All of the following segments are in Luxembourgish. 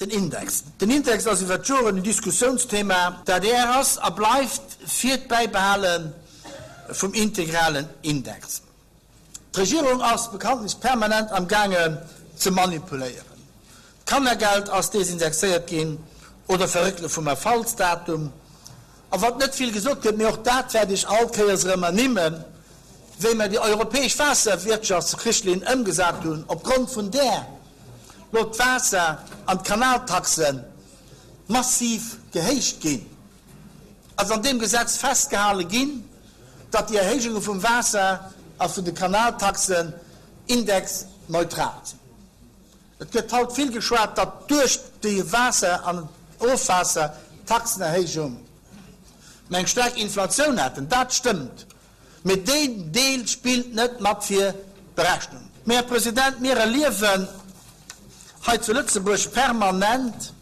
Den Index. Den Index ass iwwer d'Joren en Diskussiounsthema. D'adr ass a bleift fir d'Bäibehale vum integralen Index. D'Regierung ass bekanntlech permanent am gaangen ze manipuléieren. D'Kannergeld ass desindexéiert ginn oder verréckele vum Erfallsdatum. A wat net vill gesot gëtt, mee och dat wäert ech all Kéiers erëm ernimmen, wéi mer déi europäesch Waasserwirtschaftsrichtlinn ëmgesat hunn, opgrond vun där lo d'Waasser an d'Kanaltaxe massiv gehéicht ginn, ass an deem Gesetz festgehale ginn, datt déi Erhéijunge vum Waasser a vun de Kanaltaxen indexneutral sinn. Et gëtt haut vill geschwat, datt duerch déi Waasser an Ofwaassertaxenerhéijung mer eng staark Inflatioun hätten. Dat stëmmt, mee deen Deel spillt net mat fir d'Berechnung. Mee, Här President, mir erliewen hei zu Lëtzebuerg permanent,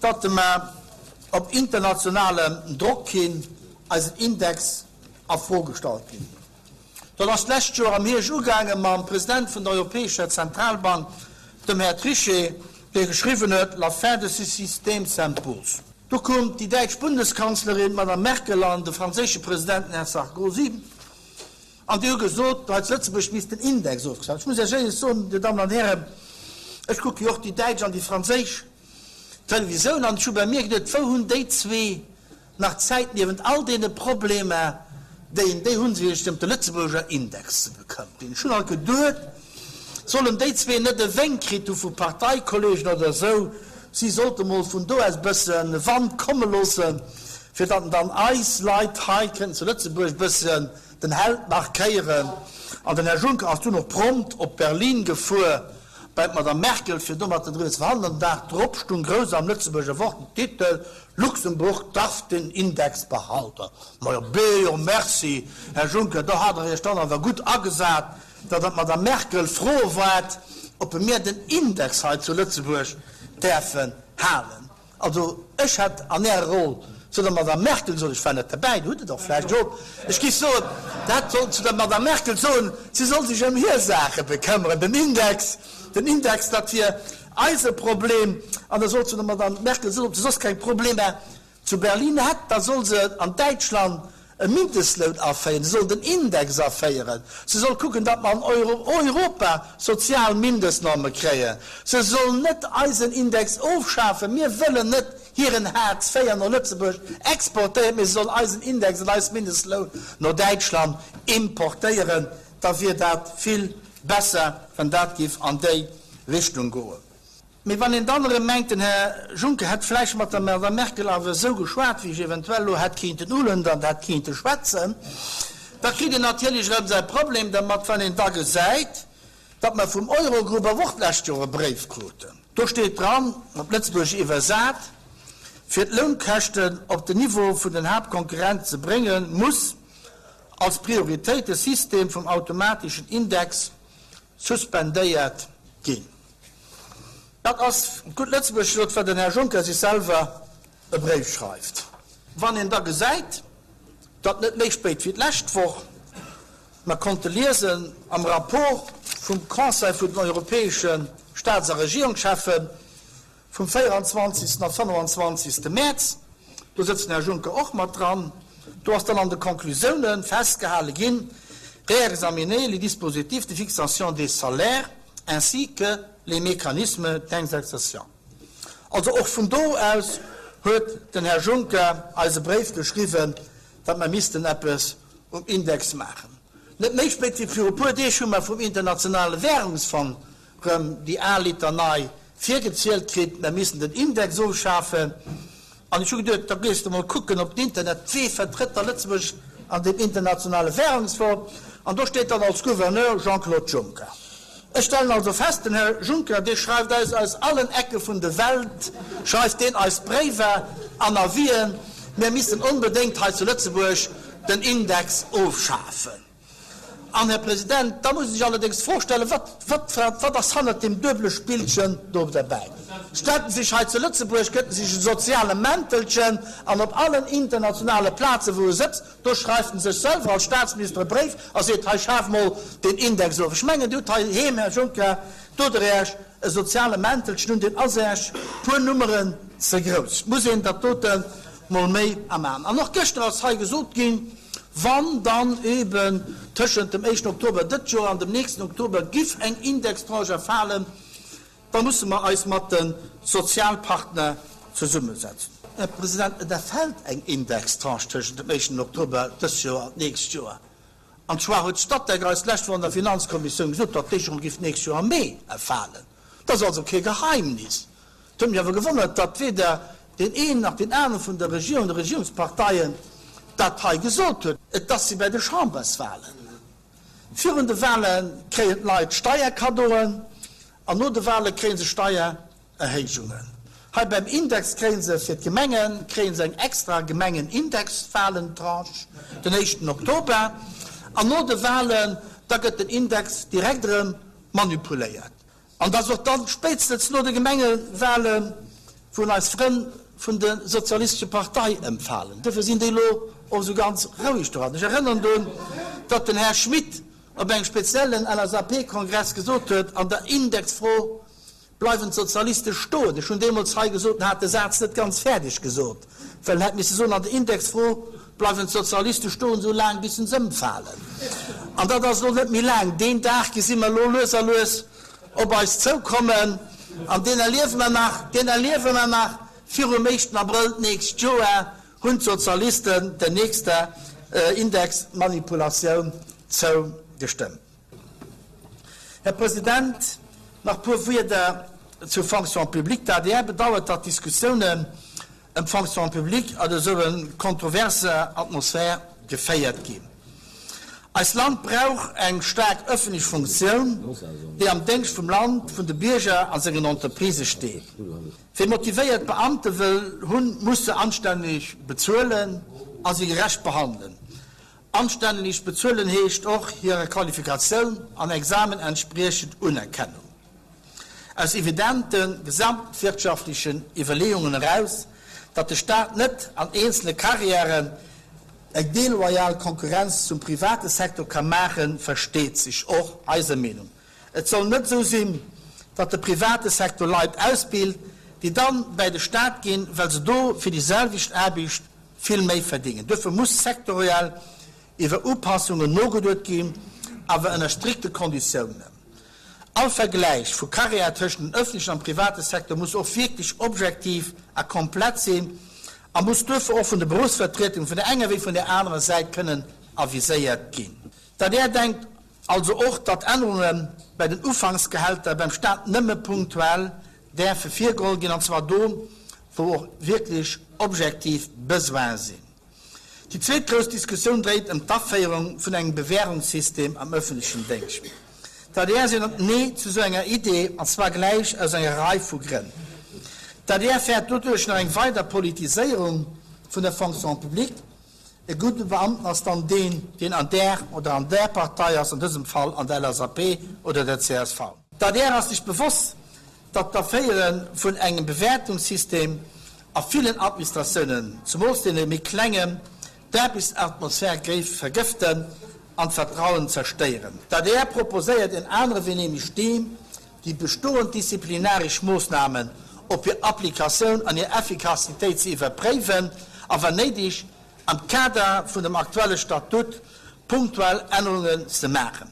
datt mer op internationalem Drock hin eisen Index a Fro gestallt ginn. Dat ass d'lescht Joer am Hierscht ugaange mam President vun der Europäescher Zentralbank, dem Här Trichet, dee geschriwwen huet, La fin de ce système s'impose. Du koum déi däitsch Bundeskanzlerin, d'Madame Merkel, an de franséische President, den Här Sarkozy, an déi hu gesot, hei zu Lëtzebuerg misst den Index ofgeschaaft. Ech muss Iech éierlech soen, Dir Dammen an Hären, ech kucke jo och déi däitsch an déi franséisch Televisioun an ech hu bei mir geduet, Wou hunn déi zwee Nach Zäit niewent all deene Problemer, déi en déi hunn, sech ëm de Lëtzebuerger Index ze bekëmmeren. Ech hunn alt geduet, sollen déi zwee net e Wénk kritt hu vu Parteikollegen oder esou, si sollte mol vun do aus bësse Wand komme loossen, fir datt dann eis Leit hei kënnen zu Lëtzebuerg bëssen den Held markéieren. An den Här Juncker ass dunn och prompt op Berlin gefuer bei d'Madame Merkel, fir domat driwwer ze verhandelen. Den Dag drop stung grouss am Lëtzebuerger Wort den Titel, Luxemburg darf den Index behalten. Majo bee jo merci, Här Juncker, do hat Der Iech dann awer gutt agesat, datt Der d'Madame Merkel froe waart, ob mir den Index hei zu Lëtzebuerg däerfen halen. Also ech hätt an Ärer Roll zu der Madame Merkel gesot, ech war net derbäi, Dir hutt et och vläicht gesot, ech géif soen, Der hätt sollen zu der Madame Merkel soen, si soll sech ëm hir Saache bekëmmeren, den Index, den Index, dat wier Eise Problem, an da sollt se der Madame Merkel soen, ob se soss keng Problemer zu Berlin hätt, da soll se an Däitschland e Mindestloun aféieren, se soll den Index aféieren, se soll kucken, datt mer an Europa sozial Mindestnorme kréien, se soll net eisen Index ofschafen, mir wëllen net hiren Hartz IV no Lëtzebuerg exportéieren, mee se soll eisen Index an eis Mindestloun no Däitschland importéieren. Da wier dat vill besser, wann dat giff an déi Richtung goen. Mee wann een dann erëm mengt, den Här Juncker hätt vläicht mat der Madame Merkel awer esou geschwat, wéi ech eventuell elo hätt kinnten ulen, dann hätt kinnte schwätzen, da kritt een natierlech erëm säi Problem dermat, wann een da gesäit, datt mer vum Eurogroup awer och d'lescht Joer e Bréif kruten. Do steet dran, op Lëtzebuergesch iwwersat, Fir d'Lounkäschten op den Niveau vun den Haaptkonkurrenten ze bréngen, muss als Prioritéit de System vum automateschen Index suspendéiert ginn. Dat ass, op gutt Lëtzebuergesch gesot, wat den Här Juncker sech selwer e Bréif schreift. Wann een da gesäit, datt net méi spéit wéi d'lescht Woch mer konnte liesen am Rapport vum Conseil vun den europäesche Staats a Regierungscheffen, Vum 24. a 25. Mäerz, do sëtzt den Här Juncker och mat dran, do ass dann an de Konklusiounen festgehale ginn, réexaminer les dispositifs de fixation des salaires ainsi que les mécanismes d'indexation. Also och vun do aus huet den Här Juncker eis e Bréif geschriwwen, datt mer missten eppes um Index maachen. Net méi spéit wéi viru puer Deeg hu mer vum Internationale Währungsfong rëm déi al Litanei virgezielt kritt, mer missten den Index ofschafen. An ech hu geduet, da gees de mol kucken op den Internet, wee vertrëtt da Lëtzebuerg an deem Internationale Währungsfonds? An do steet dann als Gouverneur Jean-Claude Juncker. Ech stellen also fest, den Här Juncker, dee schreift eis aus allen Ecke vun de Welt, schreift deen eis Bréiwer an Avisen, mir missten onbedéngt hei zu Lëtzebuerg den Index ofschafen. An, Här President, da muss ee sech allerdéngs d'Fro stellen, Wat, wat, wat ass hannert deem duebele Spillchen do derbäi? Stellt en sech hei zu Lëtzebuerg, gëtt en sech e soziale Mäntelchen an op allen internationale Plazen, wou e sëtzt, do schreift en sech selwer als Staatsminister e Bréif a seet, Hei, schaf mol deen Index of. Ech mengen, Dir hutt heiheem, Här Juncker, do der Iech. e soziale Mäntelchen un, deen ass Äech puer Nummeren ze grouss. Et muss een dat dote mol méi am Aen. An och gëschter ass hei gesot ginn, wann dann eben tëschent dem éischten Oktober dëtt Joer an dem nächsten Oktober giff eng Indextranche erfalen, da musse mer eis mat de Sozialpartner zesummesetzen. Här President, et erfält eng Indextranche tëschent dem éischten Oktober dës Joer an d'nächst Joer. An zwar huet d'Statec eis d'lescht Woch an der Finanzkommissioun gesot, datt d'Héichung giff d'nächst Joer am Mee erfalen. Dat ass also kee Geheimnis. Et huet mech awer gewonnert, datt weder deen een nach deen anere vun der Regierung, de Regierungsparteien dat hei gesot huet. Et ass wéi bei de Chamberswahlen. Virun de Wahle kréien d'Leit Steierkaddoen an no de Wahle kréie se Steiererhéijungen. Hei beim Index kréie se fir d'Gemenge kréie se eng extra Gemengenindexwahlen-Tranche den éischten Oktober an no de Wahlen da gëtt den Index direkt erëm manipuléiert. An dass och dann spéitstens no de Gemengewahlen, wou eis Frënn vun de sozialistesche Partei ëmfalen, duerfir sinn déi elo och esou ganz roueg doran. Ech erënneren drun, datt den Här Schmit op engem speziellen LSAP-Kongress gesot huet, an der Indexfro bleiwen d'Sozialiste stoen. Ech hunn deemools hei gesot, en hat de Saz net ganz fäerdeg gesot, well en hätt misse soen, an der Indexfro bleiwen d'Sozialiste stoen, esou laang bis se ëmfalen. An dat ass elo net méi laang. Deen Dag gesi mer elo lues a lues op eis zoukommen an deen erliewe mer nach, deen erliewe mer nach virum éischten Abrëll d'nächst Joer, hunn d'Sozialisten der nächster Indexmanipulatioun zougestëmmt. Här President, nach puer Wierder zur Fonction publique. D'adr bedauert, datt d'Diskussiounen ëm d'Fonction publique an esou e kontroverser Atmosphär geféiert ginn. Eist Land brauch eng staark ëffentlech Funktioun, déi am Déngscht vum Land, vun de Bierger a sengen Entreprisë steet. Wie motivéiert Beamte wëll hunn, muss se anstänneg bezuelen a si gerecht behandelen. Anstänneg bezuelen heescht och hirer Qualifikatioun an Examen entspriechend Unerkennung. Aus evidente gesamtwirtschaftlechen Iwwerleeungen eraus, datt de Staat net an eenzele Carrièren eng deloyal Konkurrenz zum private Secteur ka maachen, versteet sech och eiser Meenung. Et soll net esou sinn, datt de private Secteur Leit ausbilt, déi dann bäi de Staat ginn, well se do fir déi selwecht Aarbecht vill méi verdéngen. Duerfir muss sektoriell iwwer Upassungen nogeduet ginn, awer ënner strikte Konditiounen. All Vergläich vu Carrière tëschent dem ëffentlechen an private Secteur muss och wierklech objektiv a komplett sinn a muss duerfir och vun de Beruffsvertriedung vun der enger wéi vun der anerer Säit kënnen aviséiert ginn. D'adr denkt also och, datt Ännerunge bei den Ufanksgehälter beim Staat nëmme punktuell däerfe virgeholl ginn, an zwar do, wou och wierklech objektiv Besoine sinn. Déi zweet grouss Diskussioun dréit ëm d'Aféierung vun engem Bewäerungssystem am ëffentlechen Déngscht. D'adr seet Nee zu esou enger Idee, an zwar gläich aus enger Rei vu Grënn. D'adr fäert doduerch nach eng weider Politiséierung vun der Fonction publique. E gudde Beamten ass dann deen, deen an där oder an där Partei ass, an dësem Fall an der LSAP oder der csv. D'adr ass sech bewosst, datt d'Aféiere vun engem Bewäertungssystem a villen Administratiounen, zemools deene méi klengen, d'Aarbechtsatmosphär géif vergëften an d'Vertrauen zerstéieren. D'adr proposéiert en anere Wee, nämlech deen, déi bestoend disziplinaresch Moossnamen op hir Applikatioun an hir Effikassitéit ze iwwerpréiwen a wann néideg am Kader vun dem aktuelle Statut punktuell Ännerungen ze maachen.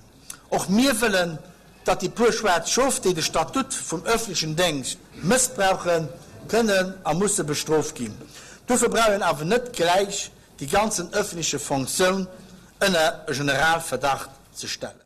Och mir wëllen, datt déi puer schwaarz Schof, déi de Statut vum öffentlechen Déngscht mëssbrauchen, kënnen a musse bestrooft ginn. Dofir brauch een awer net gläich déi ganzen öffentleche Fonctioun ënner e Generalverdacht ze stellen.